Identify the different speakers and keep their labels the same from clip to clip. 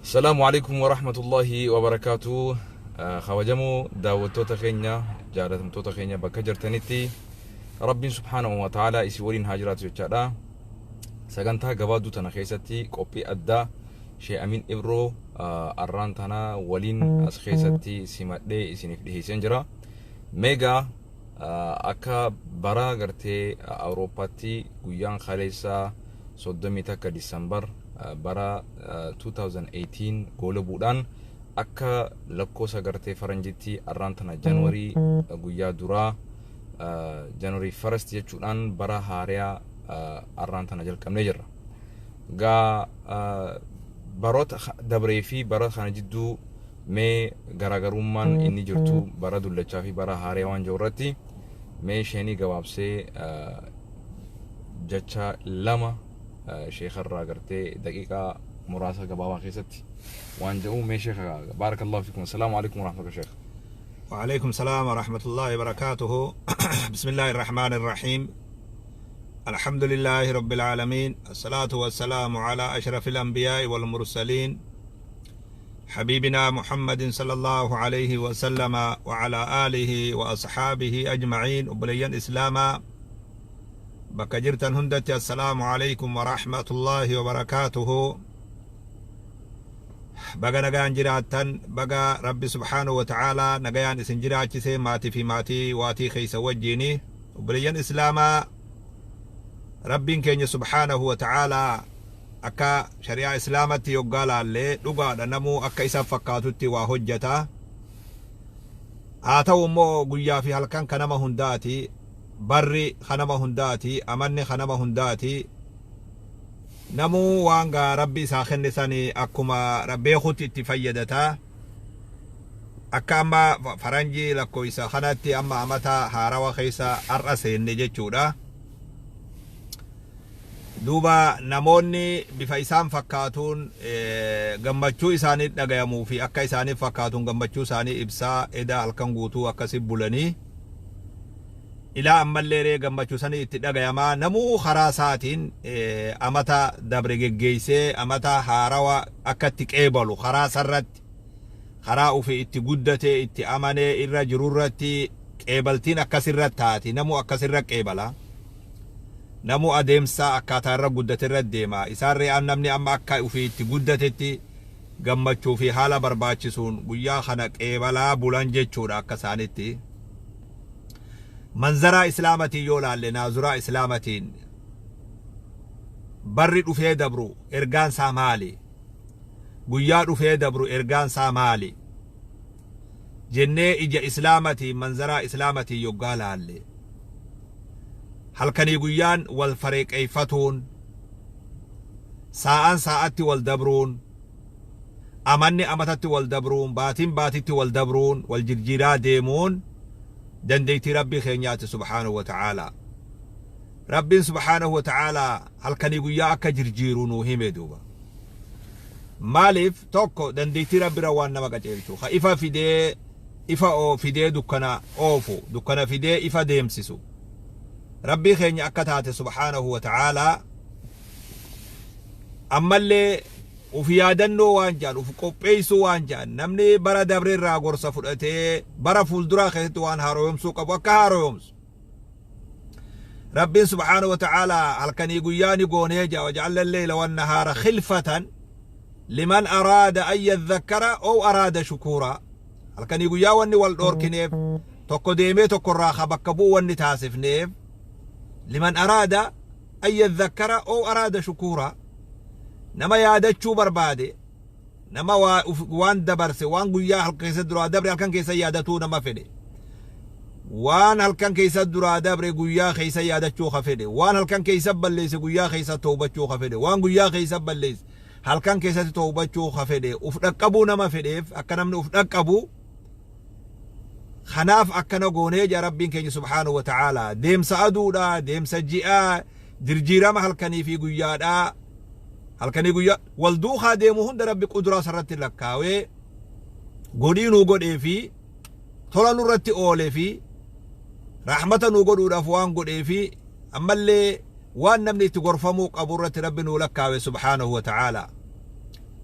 Speaker 1: Salaamu alaikum wa rahmatullahi wa barakaatu. Kabajamoo daawwattoota keenya, jaalatamtoota keenya, bakka jirtanitti Rabbiin subhaanahu wa ta'ala isin waliin haa jiraatu jechaadha. Sagantaa gabaabduu tana keessatti qophii addaa Shee Amin Ibroo arraan tana waliin as keessatti simadhee isiniif dhiheesseen jira. Meegaa akka bara gartee Awurooppaatti guyyaan kaleessaa 31 Disambar bara 2018 goolabuudhaan, akka lakkoofsa gartee faranjitti arraan tana January guyyaa duraa, January 1st jechuudhaan, bara haariyaa arraan tana jalqabnee jirra. Gaa baroota dabree fi bara kana jidduu mee garaagarummaan inni jirtu, bara dullachaa fi bara haariyaa waan jiru irratti, mee isheenii gabaabsee jecha lama sheekarraa gartee daqiiqaa muraasa gabaabaa keessatti waan jedhu mee sheeka. Baarakallahu fikum. Assalaamu alaikum warahmatullahi, sheekh.
Speaker 2: وعليكم السلام ورحمة الله وبركاته. بسم الله الرحمن الرحيم. الحمد لله رب العالمين، الصلاة والسلام على أشرف الأنبياء والمرسلين، حبيبنا محمد صلى الله عليه وسلم وعلى آله وأصحابه أجمعين. Obboleeyyan Islaamaa bakka jirtan hundatti، السلام عليكم ورحمة الله وبركاته. Baga nagaan jiraattan, baga Rabbi subhaanahu wa ta'aalaa nagayaan isin jiraachise, maatii fi maatii waatii keeysa wajjiini. Obboleeyyan Islaamaa, Rabbiin keenya subhaanahu wa ta'aalaa akka shari'aa Islaamatti yoggaa laallee, dhugaadha, namuu akka isa fakkaatutti waa hojjeta. Haa ta'u immoo guyyaa fi halkan kanama hundaati, barri kanama hundaati, amanni kanama hundaati. Namuu waan gaa Rabbi isaa kenne sani akkuma beekutti itti fayyadata. Akka amma faranjii lakkoofsa kanatti amma amata haarawa keessa har'a seenne jechuudha. Duuba namoonni bifa isaan fakkaatuun gammachuu isaanii dhagayamuu fi akka isaaniif fakkaatuun gammachuu isaanii ibsaa eda halkan guutuu akkasi bulanii ilaa ammallee ree gammachuu sanii itti dhagayamaa. Namuu karaa isaatiin amata dabre geggeeysee amata haarawa akka itti qeebalu karaa sarratti, karaa ufi itti guddate, itti amanee irra jirurratti qeebaltiin akkasirra taati. Namuu akkasirra qeebala. Namuu adeemsa akkaataa irra guddate irra deema. Isaanree namni amma akka ufii itti guddatetti gammachuu fi haala barbaachisuun guyyaa kana qeebalaa bulan jechuudha akka isaanitti. Manzaraa Islaamatiin yoo laalle, naazuraa Islaamatiin barri dhufee dabru ergaan isaa maali? Guyyaa dhufee dabru ergaan isaa maali? Jennee ija Islaamatiin, manzaraa Islaamatiin yoggaa laalle, halkanii guyyaan wal fareeqeeffatuun, saa'aan saa'atti wal dabruun, amanni amatatti wal dabruun, baatiin baatitti wal dabruun, wal jirjiiraa deemuun dandeettii Rabbii keenyaati subhaanahu wa ta'aalaa. Rabbiin subhaanahu wa ta'aalaa halkanii guyyaa akka jirjiiru nuu hime. Duuba maaliif? Tokko, dandeettii Rabbira waan nama qaceelchu, ka ifa fidee ifa fidee dukkana oofu, dukkana fidee ifa deemsisu Rabbii keenya akka taate subhaanahu wa ta'aalaa. Ammallee uf yaadannoo waan jedhan, uf qopheessuu waan jedhan, namni bara dabre irraa gorsa fudhatee bara fuulduraa keessatti waan haaromsuu qabu akka haaromsu. Rabbiin subhaanahu wa ta'aalaa halkanii guyyaa ni goonee jaa: وجعلنا الليل والنهار خلفة لمن أراد أن يذكر أو أراد شكورا. Halkanii guyyaa wanni wal dhoorkineef, tokko deemee tokko irraa bakka bu'u wanni taasifneef, لمن أراد أن يذكر أو أراد شكورا. Nama yaadachuu barbaade, nama waan dabarse, waan guyyaa halkan keessa duraa dabre halkan keessa yaadatuu nama fedhe, waan halkan keessa duraa dabre guyyaa keessa yaadachuu ka fedhe, waan halkan keessa balleesse guyyaa keessa toobachuu ka fedhe, waan guyyaa keessa balleesse halkan keessatti toobachuu ka fedhe, uf dhaqqabuu nama fedheef, akka namni uf dhaqqabu kanaaf akkana goonee jaa Rabbiin keenya subhaanahu wa ta'aalaa. Deemsa aduudhaa, deemsa ji'aa, jirjiirama halkanii fi guyyaadhaa, halkanii guyyaa wal duukaa deemu hunda Rabbi quduraa sarratti lakkaawee godhii nuu godhee fi tola nurratti oolee fi rahmata nuu godhuudhaaf waan godhee fi ammallee waan namni itti gorfamuu qabu irratti Rabbi nuu lakkaawe subhaanahu wa ta'aalaa.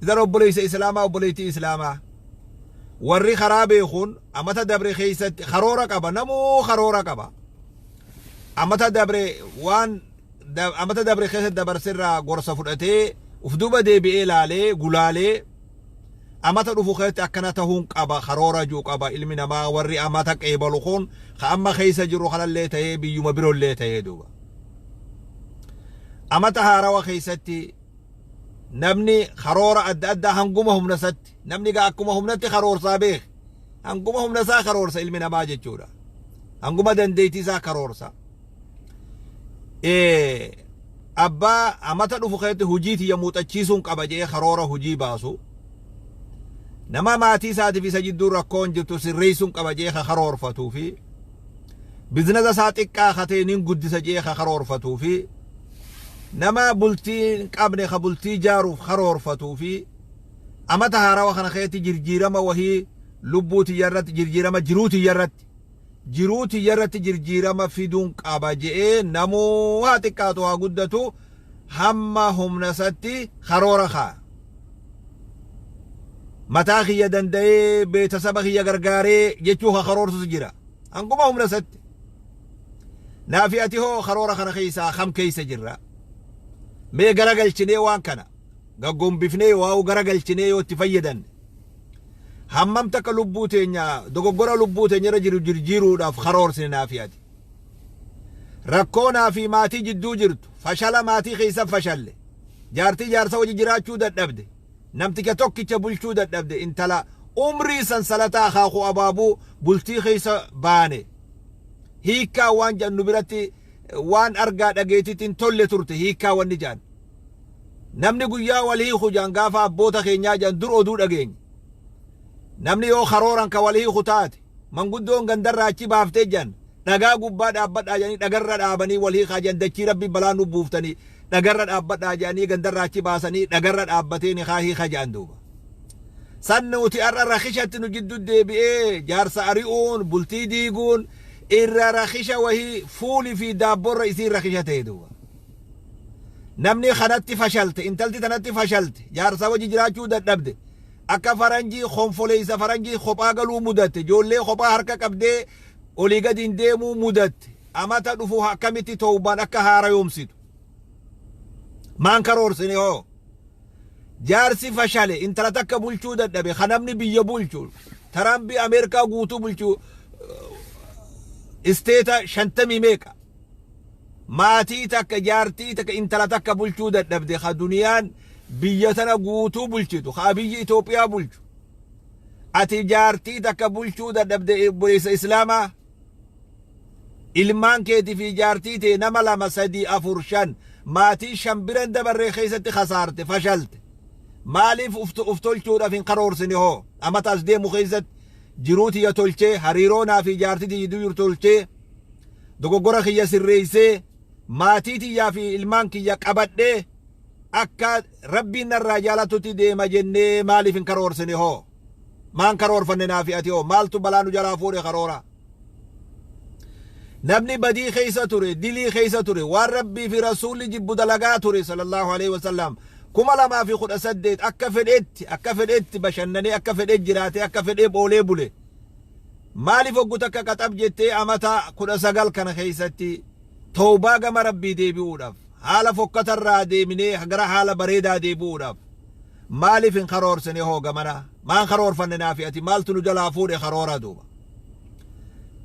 Speaker 2: Idan obboleessa Islaamaa, obboleettii Islaamaa, warri karaa beekuun amata dabre keessatti karoora qaba. Namuu karoora qaba. Amata dabre, waan amata dabre keessatti dabarsirraa gorsa fudhatee, uf duuba deebi'ee laalee gulaalee, amata dhufu keessatti akkana tahuun qaba karoora juu qaba. Ilmi namaa warri amata qeebalu kun ka amma keessa jiru kanallee tahee, biyyuma biroollee tahee, duuba amata haarawa keessatti namni karoora adda addaa hanguma humna isatti, namni gaa akkuma humnatti karoorsaa beek, hanguma humna isaa karoorsa ilmi namaa jechuudha, hanguma dandeettii isaa karoorsa. Abbaa amata dhufu keessatti hujii tiyya muuxachiisuun qaba jedhee karoora hujii baasu, nama maatii isaatiif isa jidduu rakkoon jirtu sirreessuun qaba jedhee ka karoorfatuu fi bizinasa isaa xiqqaa katee nin guddisa jedhee ka karoorfatuu fi nama bultii hin qabne ka bultii jaaruuf karoorfatuu fi amata haarawa kana keessatti jirjiirama wahii lubbuu tiyya irratti, jirjiirama jiruu tiyya irratti, jiruu tiyya irratti jirjiirama fiduun qaba je'ee namuu haa xiqqaatu haa guddatu hamma humna isatti karoora kaa. Mataa kiyya danda'ee beetasaba kiyya gargaaree jechuu ka karoorsus jira. Hanguma humna isatti. Naafi ati hoo karoora kana keessaa kam keessa jirra? Mee garagalchinee waan kana gaggombifnee waa'u garagalchinee yoo itti fayyadanne, hammam takka lubbuu teenya, dogoggora lubbuu teenya irra jiru jirjiiruudhaaf karoorsine naafi ati? Rakkoo naa fi maatii jidduu jirtu, fashala maatii keessa fashalle, jaartii jaarsa wajji jiraachuu dadhabde, namticha tokkicha bulchuu dadhabde, intala umrii sansalataa akaakuu abaabuu bultii keessa baane, hiikkaa waan jannu biratti waan argaa dhageetitti hin tolle turte. Hiikkaa wanni jaan namni guyyaa wal hiiku jaan gaafa abboota keenyaa jaan dur oduu dhageenye, namni yoo karooran ka wal hiiku taate, manguddoon gandarraa achi baaftee jaan dhagaa gubbaa dhaabbadhaa jedhanii, dhagarra dhaabanii wal hiikaa jaan. Dachii Rabbi balaa nu buuftanii, dhagarra dhaabbadhaa jedhanii gandarraa achi baasanii, dhagarra dhaabbatee ni haa hiika jaan. Duuba san nuti har'a rakishatti nu jiddu deebi'ee, jaarsa ari'uun, bultii diiguun irra rakisha wahii fuulii fi daabborra isiin rakisha ta'e. Duuba namni kanatti fashalte, intalti tanatti fashalte, jaarsa wajji jiraachuu dadhabde, akka faranjii konfoleessa faranjii kophaa galuu mudatte, ijoollee kophaa harka qabdee olii gadi hin deemuu mudatte, amata dhufu akkamitti tawbaan akka haara yoomsitu maan karoorsine hoo? Jaarsi fashale, intala takka bulchuu dadhabe, ka namni biyya bulchu, Tarambii Ameerikaa guutuu bulchu, isteeta 50 meeqa, maatii takka, jaartii takka, intala takka bulchuu dadhabde, ka duniyaan biyya tana guutuu bulchitu, ka biyyi Itoophiyaa bulchu, ati jaartii takka bulchuu dadhabde. Obboleessa Islaamaa, ilmaan keetii fi jaartii tee, nama lama, sadii, afur, shan, maatii shan biran dabarree keessatti kasaarte, fashalte. Maaliif uf tolchuudhaaf hin karoorsine hoo? Amata as deemu keessatti jiruu tiyya tolchee, hariiroo naa fi jaartii tiyya jidduu jiru tolchee, dogoggora kiyya sirreessee, maatii tiyyaa fi ilmaan kiyya qabadhee akka Rabbiin narraa jaalatutti deema jennee maaliif hin karoorsine hoo? Maan karoorfanne naa fi ati hoo? Maaltu balaa nu jalaa fuudhe karoora? Namni badii keessa ture, dilii keessa ture, waan Rabbii fi Rasuulli jibbu dalagaa ture sallallahu alaihi wasallam, 2018 akka fedhetti, akka fedhetti bashannanee, akka fedhee jiraatee, akka fedhee boolee bule, maaliif hoggu takka qaxab jettee amata 19 kana keessatti tawbaa gama Rabbii deebi'uudhaaf, haala fokkatarraa deeminee gara haala bareedaa deebi'uudhaaf maaliif hin karoorsine hoo? Gamana maan karoorfanne naafi ati? Maaltu nu jalaa fuudhe karoora? Duuba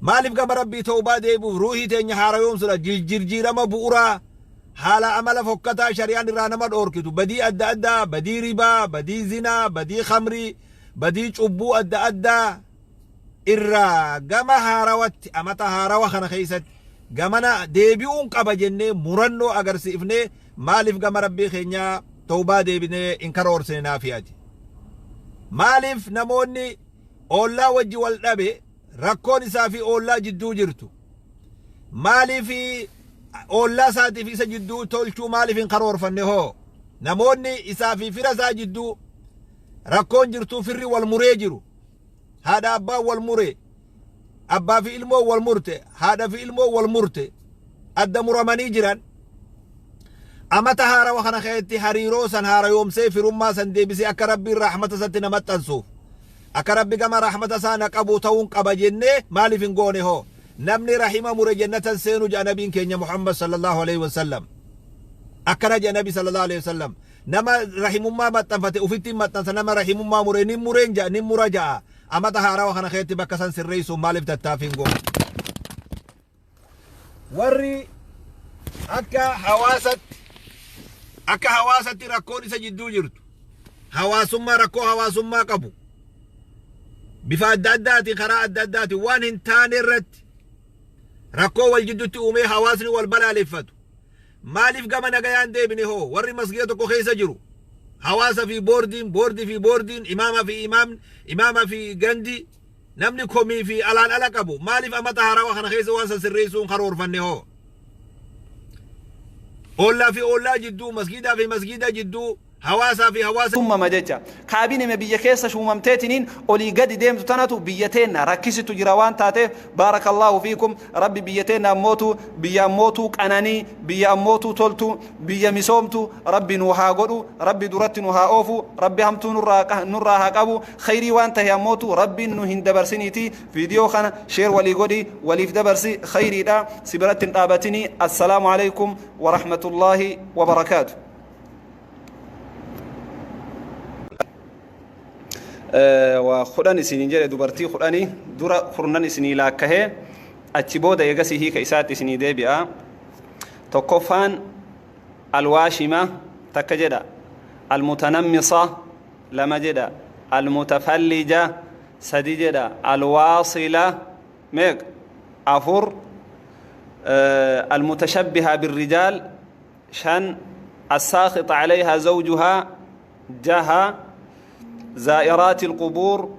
Speaker 2: maaliif gama Rabbii tawbaa deebi'uuf, ruuhii teenya haarayoomsuudha, jijjiirama bu'uraa, haala amala fokkataa shari'aan irraa nama dhoorkitu, badii adda addaa, badii ribaa, badii zinaa, badii khamrii, badii cubbuu adda addaa irraa gama haarawatti amata haarawa kana keessatti gamana deebi'uun qaba jennee murannoo agarsiifnee, maaliif gama Rabbii keenyaa tawbaa deebinee hin karoorsine naafi ati? Maaliif namoonni oollaa wajji wal dhabe, rakkoon isaa fi oollaa jidduu jirtu, maaliif oollaa isaatiif isa jidduu tolchuu maaliif hin karoorfanne hoo? Namoonni isaa fi fira isaa jidduu rakkoon jirtuu, firri wal muree jiru, haadha abbaan wal mure, abbaa fi ilmoo wal murte, haadha fi ilmoo wal murte, adda muramanii jiran. Amata haarawa kana keessatti hariiroo san haarayoomsee firummaa san deebisee akka Rabbiin rahmata isatti na maxxansuuf akka Rabbi gama rahmata isaa na qabu ta'uun qaba jennee maaliif hin goone hoo? Namni rahima mure jannatan seenu jedha nabiin keenya Muhammad sallallahu alaihi wasallam. Akkana jedha nabi sallallahu alaihi wasallam. Nama rahimummaa maxxanfate ufitti hin maxxansa, nama rahimummaa mure nin mureen ja'a, nin mura ja'a. Amata haarawa kana keessatti bakka san sirreessuun maaliif tattaaffii hin goone? Warri akka hawaasatti rakkoon isa jidduu jirtu, hawaasummaa, rakkoo hawaasummaa qabu, bifa adda addaatiin, karaa adda addaatiin waan hin taane irratti rakkoo wal jidduutti uumee hawaasni wal balaaleffatu, maaliif gama nagayaan deebine hoo? Warri masgiida tokko keessa jiru, hawaasa fi boordiin, boordii fi boordiin, imaama fi imaamni, imaama fi gandi, namni komii fi alaan ala qabu, maaliif amata haarawaa kana keessa waan san sirreessuun karoorfanne hoo? Ollaa fi ollaa jidduu, masgiidaa fi masgiida jidduu, hawaasaa fi hawaasa
Speaker 3: Uumama jecha kaabinime biyya keessa shuumamteetiniin olii gadi deemtu tanatu biyya teenna rakkisitu jira waan taateef, baarakallaahu fiikum. Rabbi biyya teenna ammootu biyya ammootuu qananii, biyya ammootuu toltu, biyya misoomtu Rabbi nu haa godhu. Rabbi duratti nu haa oofu. Rabbi hamtuu nurraa haa qabu. Khayrii waan tahe ammootu Rabbiin nu hin dabarsiniiti. Viidiyoo kana share walii godhi, waliif dabarsi, khayriidha, si biratti hin dhaabatini. Assalaamu alaikum warahmatullaahi wabarakaatu. Waa 10 isiniin jedhe, dubartii 10 dura kurnan isinii laakkahee achi booda eegasii hiika isaatti isinii deebi'a. Tokkoffaan alwaashima takka jedha, almutanammisa lama jedha, almutafallija sadi jedha, alwaasila meeq, afur, almutashabbiha birrijaal shan, الساخط عليها زوجها jaha، زائرات القبور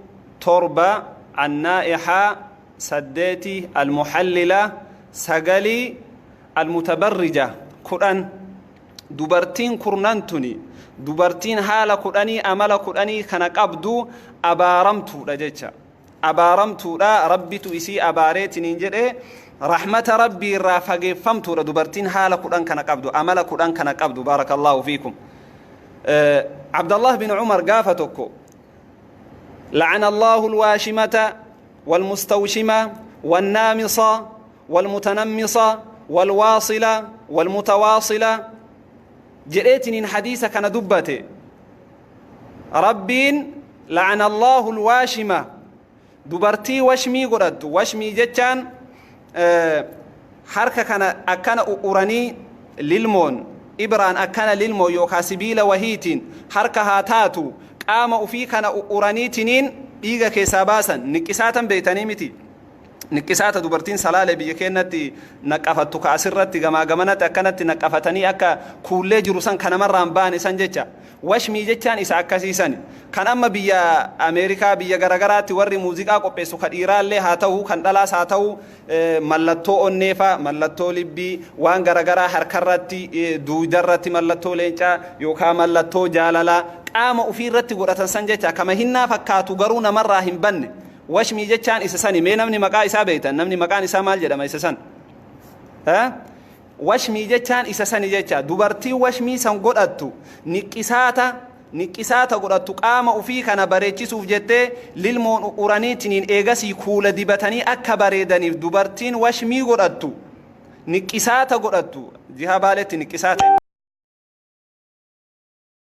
Speaker 3: torba، النائحة saddeeti، المحللة sagali، المتبرجة 10. Dubartiin kurnan tuni, dubartiin haala 10, amala 10 kana qabdu, abaaramtuudha jecha, abaaramtuudha. Rabbitu isii abaareetiniin jedhe. Rahmata Rabbii irraa fageeffamtuudha dubartiin haala 10 kana qabdu, amala 10 kana qabdu. Baarakallaahu fiikum. Abdallah bin Umar gaafa tokko لعن الله الواشمة والمستوشمة والنامصة والمتنمصة والواصلة والمتواصلة jedheetiniin hadiisa kana dubbate. Rabbiin لعن الله الواشمة, dubartii washmii godhattu. Washmii jechaan harka kana akkana u'uranii lilmoon, ibraan akkana lilmoo yookaa sibiila wahiitiin harka haa taatu qaama ufii kana u'uraniitiniin dhiiga keessaa baasan. Niqqisaatan beeytanii miti? Niqqisaata dubartiin Salaalee biyya keenyatti naqqafattu, ka asirratti gamaa gamanatti akkanatti naqqafatanii akka kuullee jiru san kanamarraan baane san jecha. Washmii jechaan isa akkasiisan. Kan amma biyya Ameerikaa, biyya garagaraatti warri muuziqaa qopheessu, ka dhiiraallee haa ta'u, kan dhalaas haa ta'u, mallattoo onneefa, mallattoo libbii, waan garagaraa harkarratti, duudarratti mallattoo leencaa yookaan mallattoo jaalalaa qaama ufii irratti godhatan san jecha, kama hinnaa fakkaatu garuu namarraa hin banne. Washmii jechaan isa sani. Mee namni maqaa isaa beektan, namni maqaan isaa maal jedhama isa san? Washmii jechaan isa sani jecha. Dubartii washmii san godhattu, niqqisaata godhattu, qaama ufii kana bareechisuuf jettee lilmoon uraniitiniin eegasii kuula dibatanii akka bareedaniif, dubartiin washmii godhattu, niqqisaata godhattu, jiha Baaletti niqqisaata.